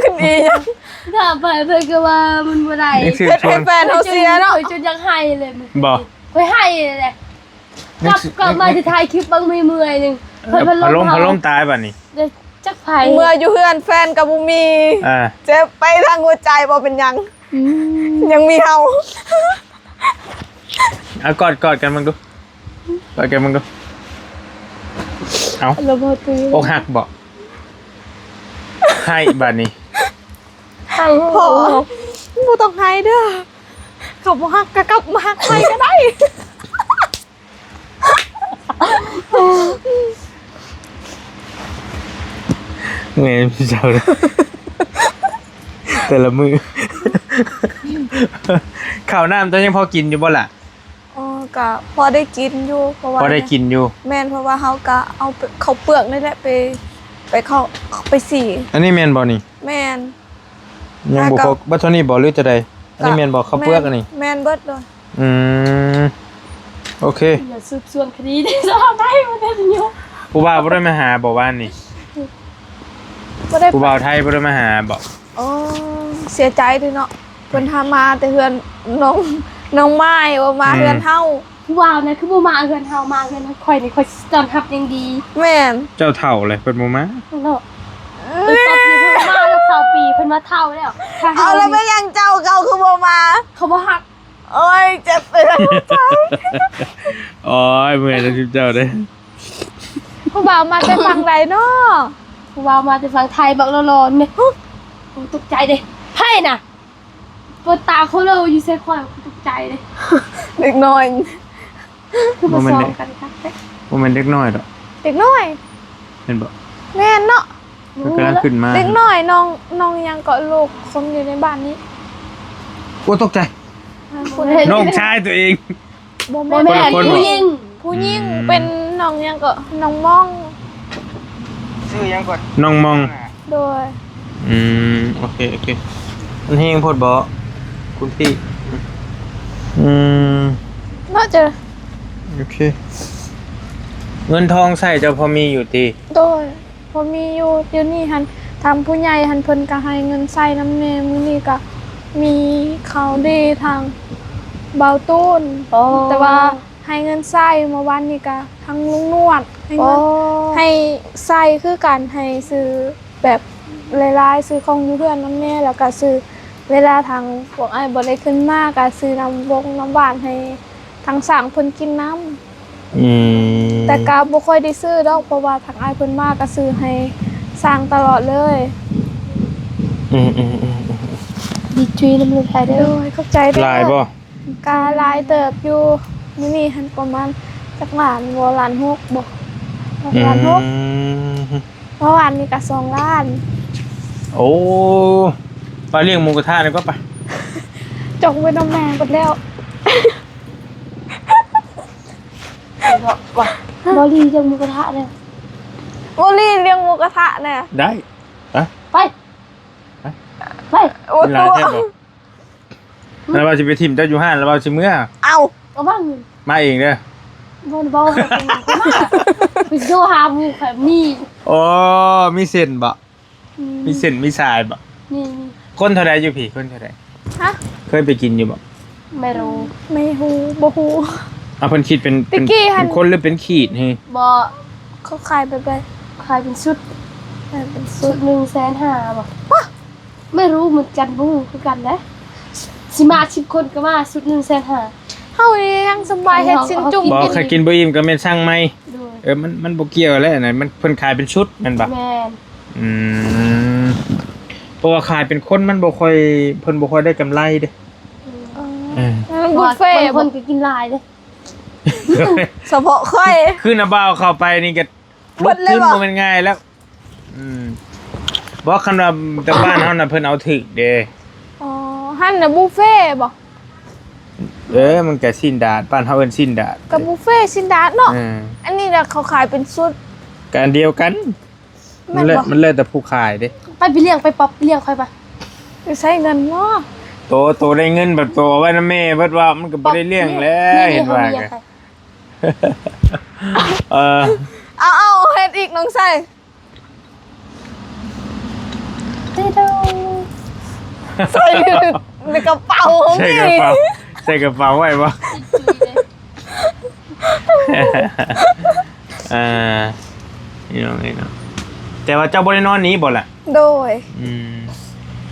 ຄະດີຫຍັງ? ຖາມໄປເພິ່ນກໍວ່າມັນບໍ່ໄດ້ ຍັງສືບສວນ ເຮັດໃຫ້ແຟນເຮົາເສຍເນາະ. ຈົນຢາກໄຫ້ເລີຍມື້ຄືນນີ້ ຂ້ອຍໄຫ້ເລີຍ. ກັບ ກັບມາຊິຖ່າຍຄລິບບາງມື້ເມື່ອຍໜຶ່ງ ເອີ ພັດລົມ ພັດລົມຕາຍບັດນີ້. ຈັກໃຜ ເມື່ອຢູ່ເຮືອນແຟນກໍບໍ່ມີ. ອ່າ ເຈັບໄປທາງຫົວໃຈ ບໍ່ເປັນຫຍັງ. ອືມ ຍັງມີເຮົາ. ເອົາ ກອດ ກອດກັນເບິ່ງດູ ກອດກັນເບິ່ງດູ. ເອົາ ອົກຫັກບໍ? ໄຫ້ບາດນີ້ ບໍ່ ບໍ່ຕ້ອງໄຫ້ເດີ. ເຂົາບໍ່ຮັກກໍກັບມາຮັກໃໝ່ກໍໄດ້. ແມ່ນເຈົ້າ ແຕ່ລະມື້ ເຂົ້ານ້ຳເຈົ້າຍັງພໍກິນຢູ່ບໍ່ລະ? ອໍ ກະພໍໄດ້ກິນຢູ່ ເພາະວ່າ ພໍໄດ້ກິນຢູ່. ແມ່ນ ເພາະວ່າເຮົາກະເອົາເຂົ້າເປືອກນີ້ແຫຼະໄປ ໄປເຂົ້າ ໄປສີ. ອັນນີ້ແມ່ນບໍ່ນີ້? ແມ່ນ. ຍັງບໍ່ ແລ້ວກໍ ຄົບ ບັດເທົ່ານີ້ບໍ່ ຫຼືຈັ່ງໃດ? ອັນນີ້ແມ່ນບໍ່ ເຂົ້າເປືອກອັນນີ້? ແມ່ນເບິດໂດຍ. ອືມ ໂອເຄ. ຢ່າສືບສວນຄະດີເດ້ ສະພາບໄທບໍ່ໄດ້ຢູ່. ຜູ້ບ່າວບໍ່ໄດ້ມາຫາບໍ່ວານນີ້? ບໍ່ໄດ້. ຜູ້ບ່າວໄທບໍ່ໄດ້ມາຫາບໍ່? ໂອ້ ເສຍໃຈເດ້ເນາະ ເພິ່ນຫາມາແຕ່ເຮືອນນ້ອງ ນ້ອງໝ້າຍ ບໍ່ມາ ອືມ ເຮືອນເຮົາ. ຜູ້ບ່າວນະຄືບໍ່ມາເຮືອນເຮົາ ມາເຮືອນຂ້ອຍນີ້ ຂ້ອຍຊິຕ້ອນຮັບຢ່າງດີ. ແມ່ນ. ເຈົ້າເຖົ້າແລ້ວ ເພິ່ນບໍ່ມາເນາະ. ເອີຍ ເພິ່ນມາແລ້ວຊາວປີ ເພິ່ນວ່າເຖົ້າແລ້ວ. ເອົາ ແລ້ວເປັນຫຍັງເຈົ້າ ເຈົ້າຄືບໍ່ມາ? ເຂົາບໍ່ຮັກ. ໂອ້ຍ ເຈັບໄປທັງຫົວໃຈ. ໂອ້ຍ ເມື່ອຍນຳເຈົ້າເດ້. ຜູ້ບ່າວມາແຕ່ຝັ່ງໃດເນາະ? ຜູ້ບ່າວມາແຕ່ຝັ່ງໄທ ບັກຫຼໍ່ໆນີ້. ໂອ້ ຕົກໃຈເດ້ ໃຜນະ? ເປີດຕາເຂົາເລີຍວ່າຢູ່ໃສ ຂ້ອຍຕົກໃຈເດ້. ເດັກນ້ອຍ ຄືບໍ່ຊອງກັນຄັກແທ້. ບໍ່ແມ່ນເດັກນ້ອຍດອກ. ເດັກນ້ອຍ ແມ່ນບໍ່? ແມ່ນເນາະ. ເພິ່ນກຳລັງຂຶ້ນມາ. ເດັກນ້ອຍ ນ້ອງ ນ້ອງຫຍັງເກາະ ລູກຄົນຢູ່ໃນບ້ານນີ້. ໂອ້ ຕົກໃຈ. ນ້ອງຊາຍຕົວເອງ. ບໍ່ແມ່ນ ບໍ່ແມ່ນ ຜູ້ຍິງ ຜູ້ຍິງ. ອືມ ເປັນນ້ອງຫຍັງເກາະ ນ້ອງມອງ. ຊື່ຫຍັງເກາະ? ນ້ອງມອງ. ໂດຍ. ອືມ ໂອເຄ ໂອເຄ. ມັນແຮງໂພດບໍ່ ຄຸນພີ່? ອືມ ໜ້າຈະ. ໂອເຄ. ເງິນທອງໃຊ້ເຈົ້າພໍມີຢູ່ຕິ? ໂດຍ. ພໍມີຢູ່. ດຽວນີ້ຫັ້ນ ທາງຜູ້ໃຫຍ່ຫັ້ນ ເພິ່ນກະໃຫ້ເງິນໃຊ້ນຳແດ່. ມື້ນີ້ກະມີຂ່າວດີທາງບ່າວຕູນ. ອໍ ແຕ່ວ່າໃຫ້ເງິນໃຊ້. ເມື່ອວານນີ້ກະທາງລຸງນວດໃຫ້ເງິນ ອໍ ໃຫ້ໃຊ້ຄືກັນ ໃຫ້ຊື້ແບບຫຼາຍໆ ຊື້ຂອງຢູ່ເຮືອນນຳແດ່ ແລ້ວກະຊື້ ເວລາທາງພວກອ້າຍບໍ່ໄດ້ຂຶ້ນມາ ກະຊື້ນ້ຳບົງນ້ຳຫວານໃຫ້ທາງຊ່າງເພິ່ນກິນນຳ. ອືມ ແຕ່ກະບໍ່ຄ່ອຍໄດ້ຊື້ດອກ ເພາະວ່າທາງອ້າຍເພິ່ນມາກະຊື້ໃຫ້ຊ່າງຕະຫຼອດເລີຍ. ອືມໆໆໆ ດີຈຸຍນຳລູກໄທເດີ. ໂດຍ ຂອບໃຈເດີ. ຫຼາຍບໍ່? ກະຫຼາຍເຕີບຢູ່. ມື້ນີ້ຫັ້ນປະມານຈັກລ້ານບໍ່ ລ້ານຫົກບໍ່ ລ້ານຫົກ. ອືມ ເມື່ອວານນີ້ກະສອງລ້ານ. ໂອ້ ໄປລ້ຽງໝູກະທະນີ້ກວ່າ ໄປ. ຈົກໄປນຳແມ່ເບິດແລ້ວ. ບໍ່ລີ້ລ້ຽງໝູກະທະແດ່. ບໍ່ລີ້ລ້ຽງໝູກະທະແດ່. ໄດ້. ໄປ ໄປ ໄປ. ໂອ້ ກິນຫຼາຍແທ້ບໍ່? ລະວ່າຊິໄປຖິ້ມເຈົ້າຢູ່ຮ້ານ ລະວ່າຊິເມືອ. ເອົາ ເອົາບ້າງ ມາເອງເດີ. ບໍ່ ບໍ່ ໄປໂທຫາໝູ່ຂ້ອຍມີ. ໂອ້ ມີເສັ້ນບໍ່? ອືມ ມີເສັ້ນມີສາຍບໍ່? ມີ ມີ. ຄົນເທົ່າໃດຢູ່ພີ້? ຄົນເທົ່າໃດ? ຮະ? ເຄີຍໄປກິນຢູ່ບໍ່? ໄມ່ຮູ້ ໄມ່ຮູ້ ບໍ່ຮູ້. ເອົາ ເພິ່ນຄິດເປັນ ເປັນ ຕະກີ້ຫັ້ນ ເປັນຄົນຫຼືເປັນຂີດ? ບໍ່ ເຂົາຂາຍແບບໃດ? ຂາຍເປັນຊຸດ. ຂາຍເປັນຊຸດ ຊຸດໜຶ່ງແສນຫ້າບໍ່? ປະ ໄມ່ຮູ້ເໝືອນກັນ ບໍ່ຮູ້ຄືກັນເດ້. ຊິມາສິບຄົນກໍມາ ຊຸດໜຶ່ງແສນຫ້າ. ເຮົານີ້ຍັງສະບາຍເຮັດຊີ້ນຈຸ້ມ. ບໍ່ ຄັນກິນບໍ່ອີ່ມກໍແມ່ນສັ່ງໃໝ່. ໂດຍ. ເອີ ມັນ ມັນບໍ່ກ່ຽວແລ້ວນະ ມັນ ເພິ່ນຂາຍເປັນຊຸດແມ່ນບໍ່? ແມ່ນ. ອືມ ເພາະວ່າຂາຍເປັນຄົນມັນບໍ່ຄ່ອຍ ເພິ່ນບໍ່ຄ່ອຍໄດ້ກຳໄລເດ້. ອືມ ເອີ ເອີ ເພາະວ່າຄົນ ເອີ ຄົນກໍກິນຫຼາຍເດ້. ສະເພາະຂ້ອຍ ຄືນະບ່າວເຂົ້າໄປນີ້ກໍ ເບິດເລີຍບໍ່? ລົງທຶນບໍ່ແມ່ນງ່າຍແລ້ວ. ອືມ ບໍ່ ຄັນວ່າແຕ່ບ້ານເຮົານະ ເພິ່ນເອົາຖືກເດ້. ອໍ ຫັ້ນນະບຸບເຟບໍ່? ເອີ ມັນກະຊີ້ນດາດ ບ້ານເຮົາເອີ້ນຊີ້ນດາດ ກະບຸບເຟຊີ້ນດາດເນາະ. ເອີ ອັນນີ້ລະເຂົາຂາຍເປັນຊຸດ ກະອັນດຽວກັນ. ແມ່ນບໍ່? ມັນແລ້ວ ມັນແລ້ວແຕ່ຜູ້ຂາຍເດ້. ໄປ ໄປລ້ຽງ ໄປປັອບ ໄປລ້ຽງຂ້ອຍປະ. ໄປໃຊ້ເງິນເນາະ. ໂຕ ໂຕໄດ້ເງິນ ບັດໂຕເອົາໄວ້ນຳແມ່ເບິດວ່າ ມັນກໍບໍ່ໄດ້ລ້ຽງແລ້ວ. ເຫັນວ່າ ເອີ ເອົາ ເອົາ ເຮັດອີກນ້ອງໄຊ. ຕິໂດ ໃສ່ໃນກະເປົາຂອງ ໃສ່ກະເປົາ ໃສ່ກະເປົາໄວ້ບໍ່? ອ່າ ພີ່ນ້ອງເອີຍເນາະ ແຕ່ວ່າເຈົ້າບໍ່ໄດ້ນອນນີ້ບໍ່ລະ? ໂດຍ. ອືມ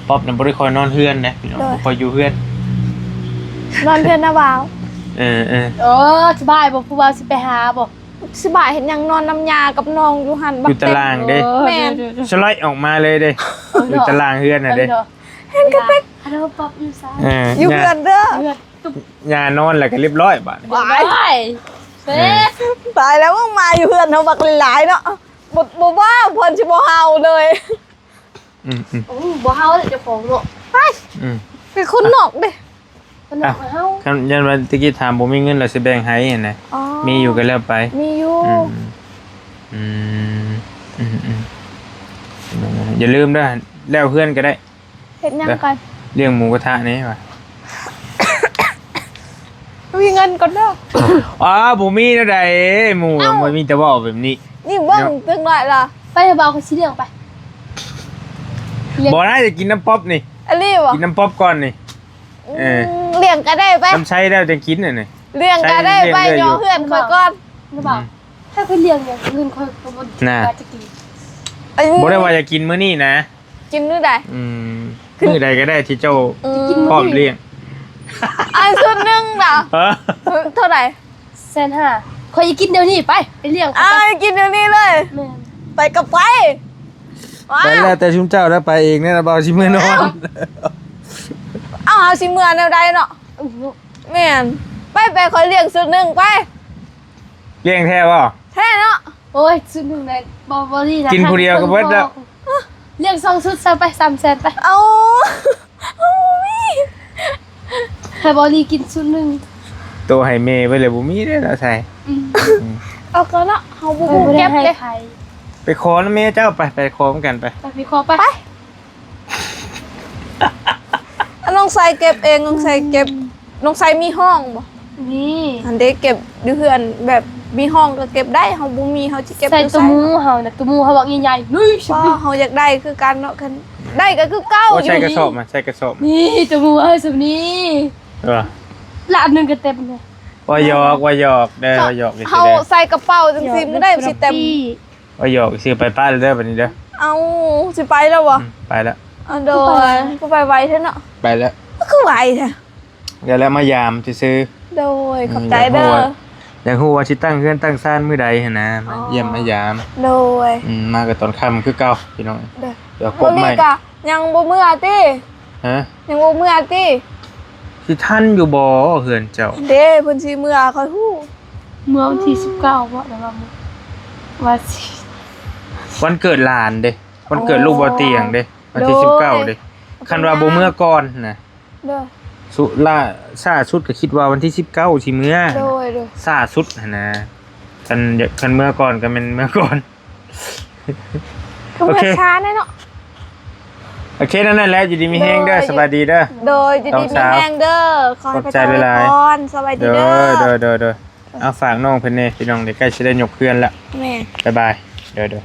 ປັອບນະບໍ່ໄດ້ຄ່ອຍນອນເຮືອນເດ້ພີ່ນ້ອງ. ໂດຍ. ບໍ່ຄ່ອຍຢູ່ເຮືອນ ນອນເຮືອນນະບ່າວ. ເອີໆ ເອີ ສະບາຍບໍ່? ຜູ້ບ່າວຊິໄປຫາບໍ່? ສະບາຍເຮັດຫຍັງ ນອນນຳຍ່າກັບນ້ອງຢູ່ຫັ້ນ. ຢູ່ຕາລາງເດ້. ແມ່ນ. ສະໄລອອກມາເລີຍເດ້. ຢູ່ຕາລາງເຮືອນຫັ້ນເດ້. ເຫັນກະຕິກ. ເຮົາປັອບຢູ່ໃສ? ເອີ ຢູ່ເຮືອນເດີ. ຍ່ານອນແລ້ວກໍລຽບຮ້ອຍບາດນີ້. ຕາຍແລ້ວ ມາຢູ່ເຮືອນເຮົາບັກຫຼາຍເນາະ. ບໍ່ ບໍ່ວ່າເພິ່ນຊິບໍ່ເຮົາເລີຍ. ອືມໆ ໂອ້ ບໍ່ເຮົາແຫຼະເຈົ້າຂອງເນາະ ໄປ ອືມ ເປັນຄົນນອກເດ້ ເພິ່ນນອກໃຫ້ເຮົາ ຄັນຢ້ານວ່າຕະກີ້ຖາມບໍ່ມີເງິນແລ້ວຊິແບ່ງໃຫ້ຫັ້ນນະ ອໍ ມີຢູ່ກໍແລ້ວໄປ ມີຢູ່ ອືມ ອືມ ອືມໆ ຢ່າລືມເດີ ແລ້ວເຮືອນກໍໄດ້ ເຮັດຫຍັງກັນ ລ້ຽງໝູກະທະນີ້ວ່າ ມີເງິນກ່ອນເດີ ອໍ ບໍ່ມີແນວໃດ ໝູ່ມັນມີແຕ່ເວົ້າແບບນີ້ ນີ້ເບິ່ງ ເນາະ ເຖິງໜ້ອຍລະ ໄປ ບ່າວ ຂ້ອຍຊິລ້ຽງໄປ ບໍ່ໄດ້ ຈະກິນນ້ຳປັອບນີ້ ອີ່ຫຼີບໍ່ ກິນນ້ຳປັອບກ່ອນນີ້ ເອີ ອືມ ລ້ຽງກໍໄດ້ໄປ ນ້ຳໃຊ້ແລ້ວຈັ່ງກິນອັນນີ້ ລ້ຽງກໍໄດ້ໄປ ໃຊ້ ຍ້ອງເຮືອນຂ້ອຍກ່ອນ ອືມ ຖ້າເພິ່ນລ້ຽງເງິນຂ້ອຍກໍບໍ່ ນະ ວ່າຈະກິນ ບໍ່ໄດ້ວ່າຈະກິນມື້ນີ້ນະ ກິນມື້ໃດ ອືມ ມື້ໃດກໍໄດ້ທີ່ເຈົ້າ ອືມ ພ້ອມລ້ຽງ ອັນຊຸດໜຶ່ງນະ ຮະ ເທົ່າໃດ ແສນຫ້າ ຂ້ອຍຈະກິນດຽວນີ້ ໄປ ໄປລ້ຽງ ອ້າວ ກິນດຽວນີ້ເລີຍ ແມ່ນ ໄປກໍໄປ ໄປແລ້ວແຕ່ຊຸມເຈົ້າ ໄດ້ໄປເອງແນ່ນະ ບ່າວຊິເມືອນອນ ເອົ້າ ເຮົາຊິເມືອແນວໃດເນາະ ອືມ ແມ່ນ ໄປ ໄປ ຂ້ອຍລ້ຽງຊຸດໜຶ່ງ ໄປ ລ້ຽງແທ້ບໍ່ ແທ້ເນາະ ໂອ້ຍ ຊຸດໜຶ່ງໄດ້ ບໍ່ ບໍ່ດີນະ ກິນຜູ້ດຽວກໍເບິດແລ້ວ ລ້ຽງສອງຊຸດຊະໄປ ສາມແສນໄປ ເອົາ ເອົາ ໃຫ້ບໍລີກິນຊຸດໜຶ່ງ ໂຕໃຫ້ແມ່ໄວ້ແລ້ວບໍ່ມີເດ້ລະໃສ່ ອືມ ອືມ ເອົາກໍເນາະ ເຮົາບໍ່ຮູ້ເກັບເດ້ ໄປຂໍນຳແມ່ເຈົ້າ ໄປ ໄປຂໍນຳກັນໄປ ໄປ ໄປຂໍໄປ ໄປ ນ້ອງໄຊເກັບເອງ ນ້ອງໄຊເກັບ ອືມ ນ້ອງໄຊມີຫ້ອງບໍ່? ມີ ອັນເດ ເກັບຢູ່ເຮືອນ ແບບມີຫ້ອງກໍເກັບໄດ້ ເຮົາບໍ່ມີ ເຮົາຊິເກັບຢູ່ໃສ? ໃສ່ຕູ້ໝູເຮົານະ ຕູ້ໝູເຮົາບັກໃຫຍ່ໆ ນີ້ ເຮົາຢາກໄດ້ຄືກັນເນາະ ຄັນໄດ້ກໍຄືເກົ່າ ໂອ້ ຢູ່ ໃສ່ກະສອບມາ ໃສ່ກະສອບ ນີ້ຕູ້ໝູເຮົາສ່ຳນີ້ ເອີ ລະອັນໜຶ່ງກໍເຕັມເລີຍ ວ່າຫຍອກ ວ່າຫຍອກເດີ ວ່າຫຍອກ ເຮົາໃສ່ກະເປົາຈັ່ງຊີ້ ມັນໄດ້ຊິເຕັມ ວ່າຫຍອກ ຊິໄປປະແລ້ວເດີ ບັດນີ້ເດີ ເອົ້າ ຊິໄປແລ້ວບໍ່? ອືມ ໄປແລ້ວ ເອົາ ໂດຍ ຄືໄປໄວແທ້ເນາະ ໄປແລ້ວ ຄືໄວແທ້ ແລ້ວ ແລ້ວມາຢາມຊື່ໆ ໂດຍ ອືມ ຂອບໃຈເດີ ຢາກຮູ້ວ່າ ຢາກຮູ້ວ່າຊິຕັ້ງເຮືອນຕັ້ງຊານມື້ໃດຫັ້ນນະ ມາ ອໍ ຢ້ຽມມາຢາມ ໂດຍ ອືມ ມາກໍຕອນຄ່ຳຄືເກົ່າພີ່ນ້ອງ ໂດຍ ດຽວກົບໄມ້ ຍັງບໍ່ເມືອຕິ? ຮະ? ຍັງບໍ່ເມືອຕິ? ຊິທັນຢູ່ບໍ່ເຮືອນເຈົ້າ? ເດ້ ເພິ່ນຊິເມືອ ຂ້ອຍຮູ້ ເມືອວັນທີສິບເກົ້າບໍ່? ແລ້ວວ່າ ວ່າຊິ ວັນເກີດຫຼານເດ້ ວັນເກີດລູກບໍ່ຕຽງເດ້ ອໍ ວັນທີສິບເກົ້າເດ້ ໂດຍ ຄັນວ່າບໍ່ເມືອກ່ອນນະ ໂດຍ ສຸ ລ້າຊ້າສຸດກໍຄິດວ່າວັນທີສິບເກົ້າຊິເມືອ ໂດຍ ໂດຍ ຊ້າສຸດຫັ້ນນະ ຄັນ ຄັນເມືອກ່ອນກໍແມ່ນເມືອກ່ອນ ຄື ໂອເຄ ເມືອຊ້າແນ່ເນາະ ໂອເຄ ນັ້ນແຫຼະ ຢູ່ດີມີແຮງເດີ ໂດຍ ສະບາຍດີເດີ ໂດຍ ຢູ່ດີມີແຮງເດີ ຂໍໃຫ້ພະເຈົ້າອວຍພອນ ສະບາຍດີເດີ ໂດຍ ໂດຍ ໂດຍ ໂດຍ ເອົາ ຝາກນ້ອງເພິ່ນແດ່ພີ່ນ້ອງ ເດ ໃກ້ຊິໄດ້ຍົກເຮືອນລະ ແມ່ນ ບາຍບາຍ ໂດຍ ໂດຍ